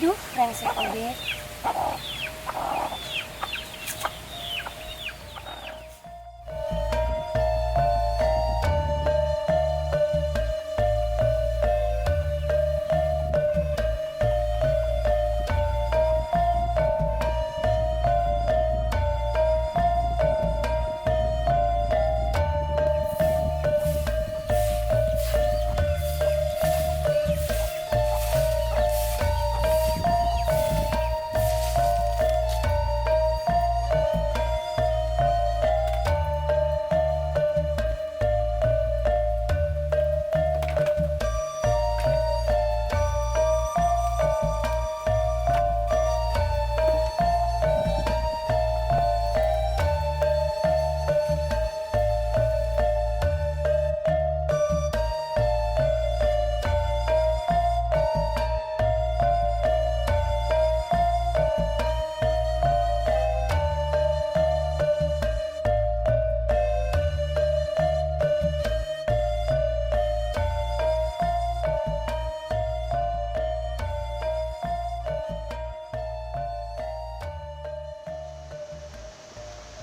Aduh, rengsek oge.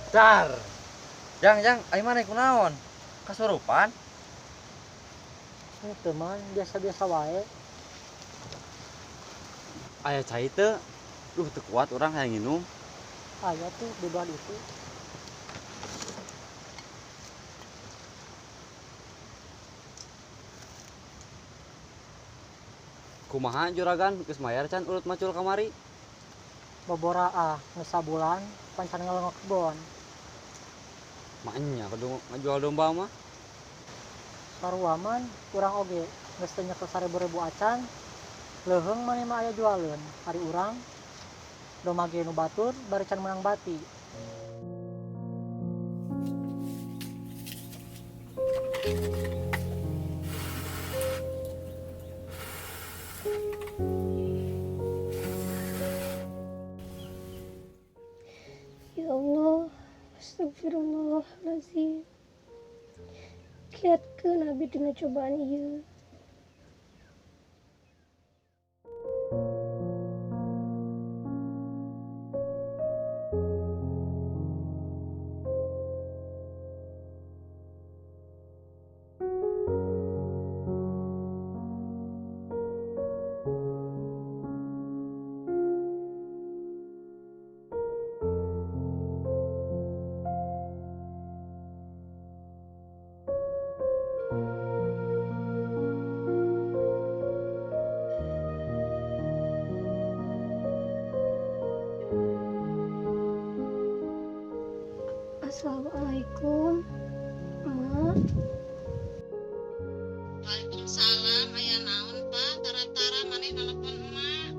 Dar. Jang, jang, ai maneh kunaon? Kasurupan? Henteu man, biasa-biasa wae. Aya cai teu? Duh, teu kuat urang hayang nginum. Aya tuh di belah itu. Kumaha juragan geus mayar can urut macul kamari? Bobora ah, geus sabulan pan can ngalengok kebon. Maenya kudu ngajual domba mah. Sarua man, urang oge geus teu nyekel 1000-ribu acan. Leuheung maneh mah aya jualeun, ari urang domba ge nu batur bari can meunang bati. Ya Allah, astagfirullahalazim. Kiatkeun abdi tina cobaan ieu. Assalamualaikum, Mak. Waalaikumsalam, aya naon, Pak? Tara-tara maneh nelpon emak.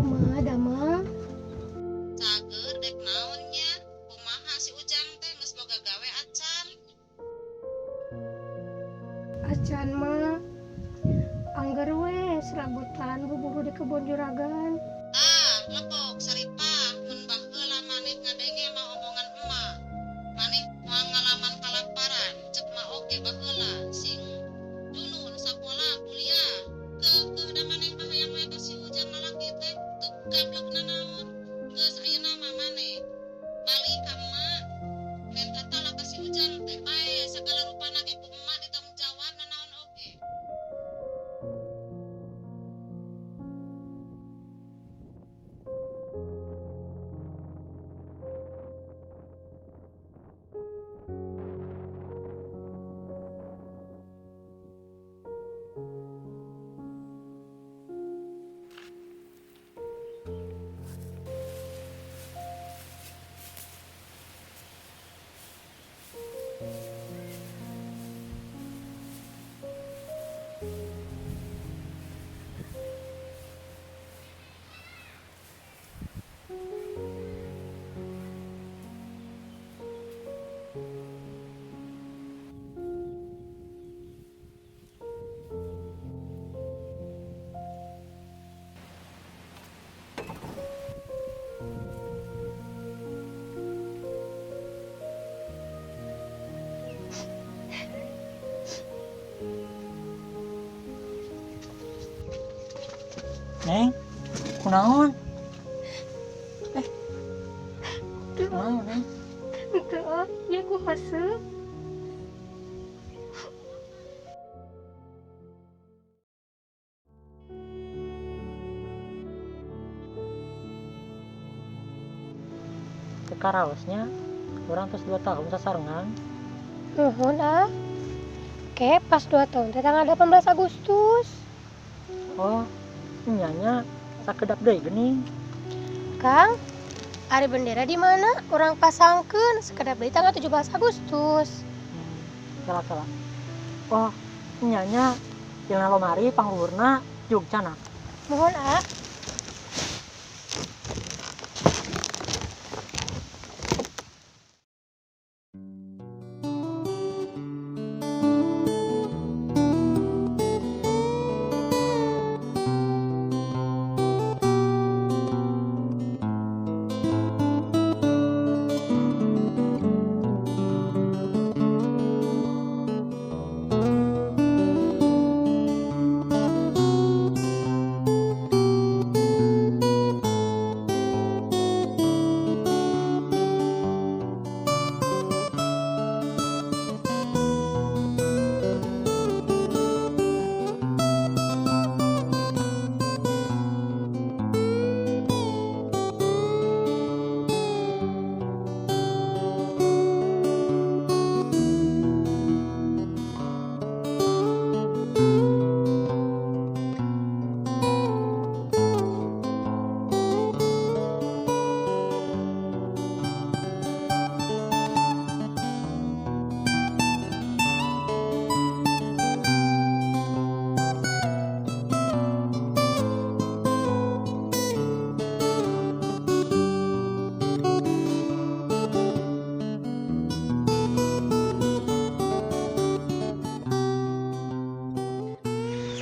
Kumaha damang? Cager dek naon nya? Kumaha si Ujang teh geus boga gawe acan? Acan mah. Angger we serabutan buburu di kebon juragan. Tah, lepok saripah mun baheula maneh ngadenge mah omongan emak. Maneh moal ngalaman kalaparan, cek mah oge baheula sing dunun sakola kuliah. Keukeuh da maneh mah hayang we ka si Ujang lalaki teh teu gablek nanaon. Geus ayeuna mah maneh balik ka emak menta talak ka si Ujang teh bae sagala rupana ge ku emak ditanggung jawab nanaon oge. Neng, kunaon? Kunaon, Neng? Henteu ah, ieu ku haseup. Teu karaosnya, urang tos 2 tahun sasarengan. Nuhun ah. Ke pas 2 tahun teh tanggal 18 Agustus. Oh, nya nya sakedap deui geuning. Kang, ari bendera di mana? Urang pasangkeun sakedap deui tanggal 17 Agustus. Salah-salah. Oh, nya nya dina lomari pangluhurna jug cana. Nuhun ah.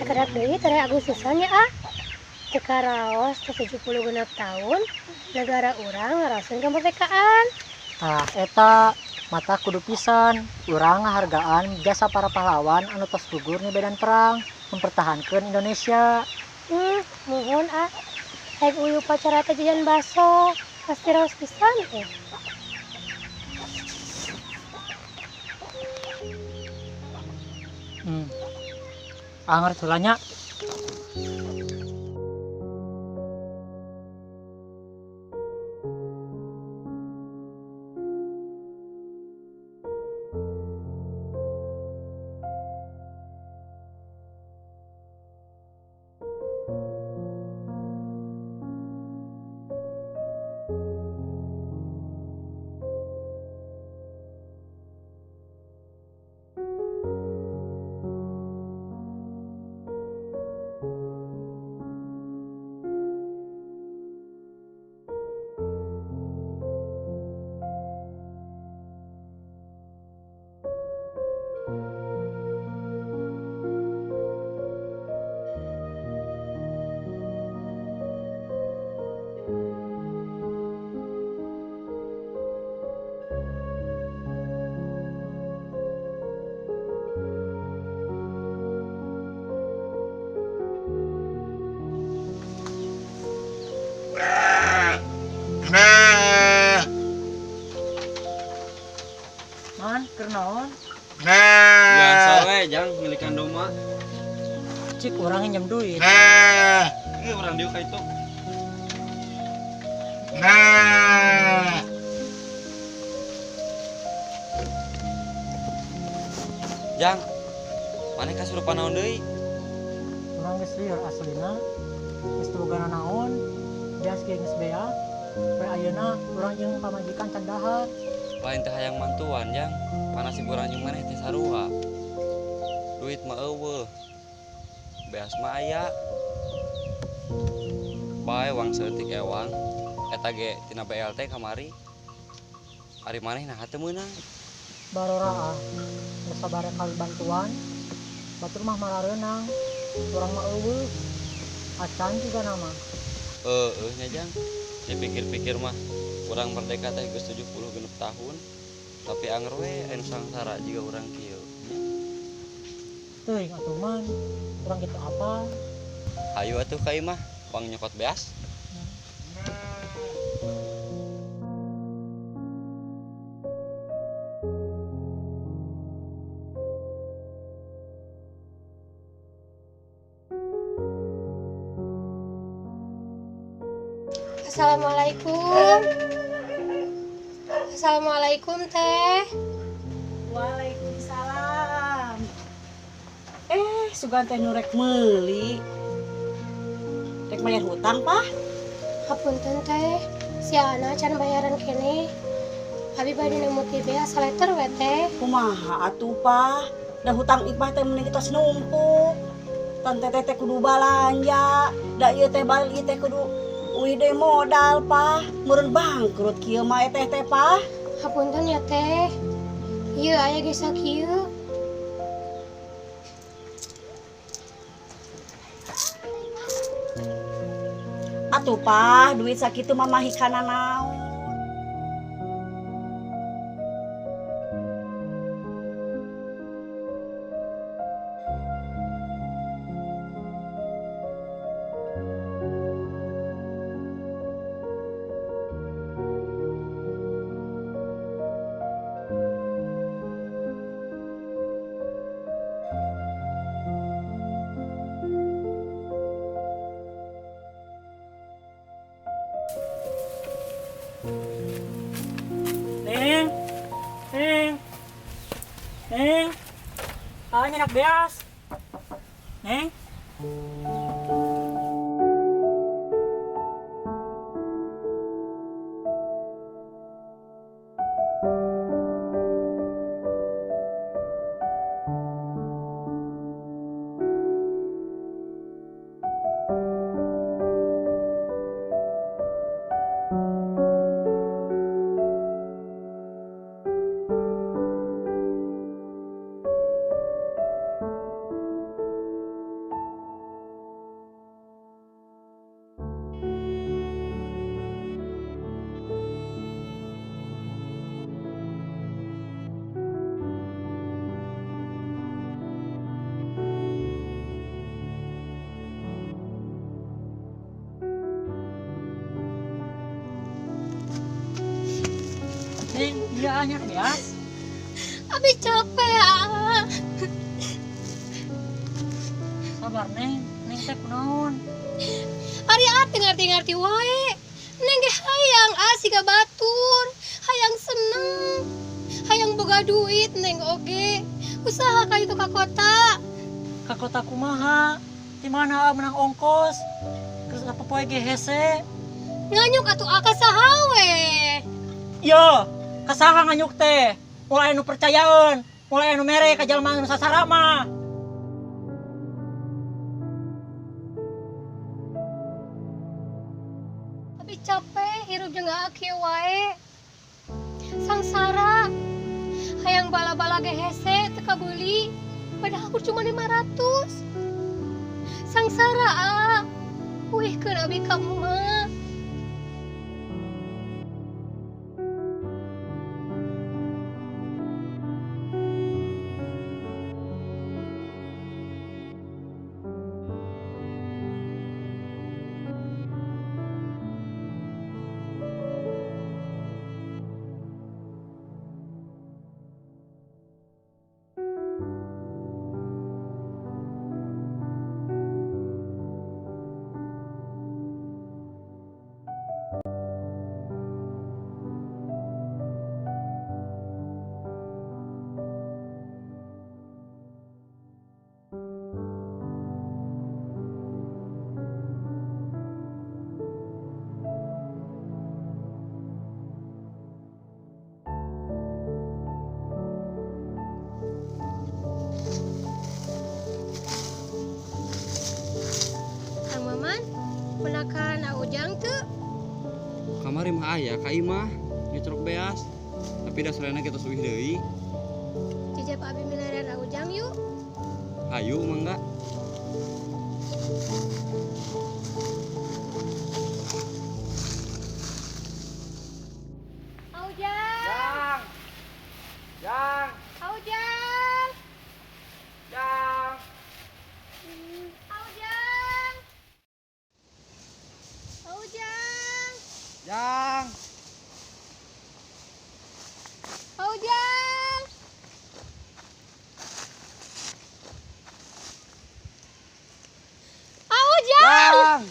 Sakedap deui teh Agustusan nya ah. Teu karaos teh 76 tahun negara urang ngaraoskeun kemerdekaan. Tah eta mata kudu pisan urang ngahargaan jasa para pahlawan anu tos gugur di medan perang mempertahankan Indonesia. Nuhun ah. Rek uyuh upacara teh jajan baso pasti raos pisan teh. Anger heula nya. Man, keur naon? Biasa we, Jang, milikan domba. Cik urang nginjem duit. Ini urang dieu ka itu. Jang, maneh kasurupan naon deui? Urang geus lieur aslina. Geus teu boga naon. Jas ge geus beak. Poe ayeuna urang jeung pamajikan can dahar. Lain teh hayang mantuan, Jang. Panasib urang jeung maneh teh sarua. Duit mah eueuh. Beas mah aya. Bae wang saeutik ewang. Eta ge tina BLT kamari. Ari maneh naha teu meunang? Baroraah. Geus sabaraha kali bantuan. Batur mah marareunang. Urang mah eueuh. Acan juga nama. Heueuh nya, Jang. Dipikir-pikir mah urang merdeka teh geus 76 tahun. Tapi anger we anu sangsara jiga urang kieu. Teuing atuh man, urang kitu apa? Hayu atuh ka imah, Pang nyokot beas. Assalamualaikum. Assalamualaikum teh. Waalaikumsalam. Sugan teh nu rek meuli. Rek bayar hutang, Pah? Hapunten teh, si Ana can bayaran kene. Abi bade nemu ti beas saleter we teh. Kumaha atuh, Pah? Da hutang Ipah teh mending tos numpuk. Tan teteh teh kudu balanja, da ieu teh balik ieu teh kudu uih deui modal, Pah. Meureun bangkrut kieu mah teh teh, Pah. Hapunten ya teh. Ieu aya ge sakieu. Atuh, Pah, duit sakitu mah mahikana naon. Neng, Neng, Neng, ah nyenak beas, Neng. Neng, iya nyenak beas. Abi capek ah. Sabar Neng, Neng teh kunaon? Ari ah teu ngarti-ngarti wae. Neng ge hayang ah siga batur, hayang seneng, hayang boga duit neng oge. Usaha ka itu ka kota. Ka kota kumaha? Di mana ah menang ongkos? Terus apa poe ge hese? Nganyuk atuh aka saha we. Yo, kasaha nganyuk teh? Mulai anu percayaeun, mulai anu mere ka jalma anu sasara mah. Abi capek hirup jeung kieu wae. Sangsara. Hayang bala-bala ge hese teu kabeuli. Padahal aku cuma 500. Sangsara ah. Uihkeun abi ka emak. Kang Maman, menakan Ujang teu? Kamari mah aya ka imah nyetrok beas. Tapi da sorena kita suwih deui. Jejep abi milarian Ujang yuk. Hayu mangga. Ujang. Jang. Jang. Ujang. Jang. Ujang. Jang. Pak Ujang. Pak Ujang. Jang.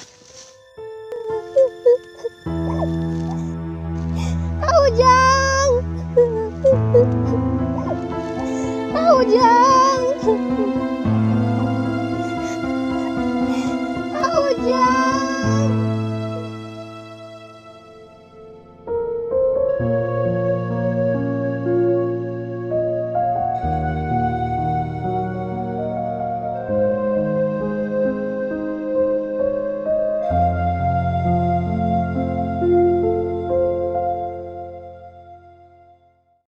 Pak Ujang. Pak Ujang.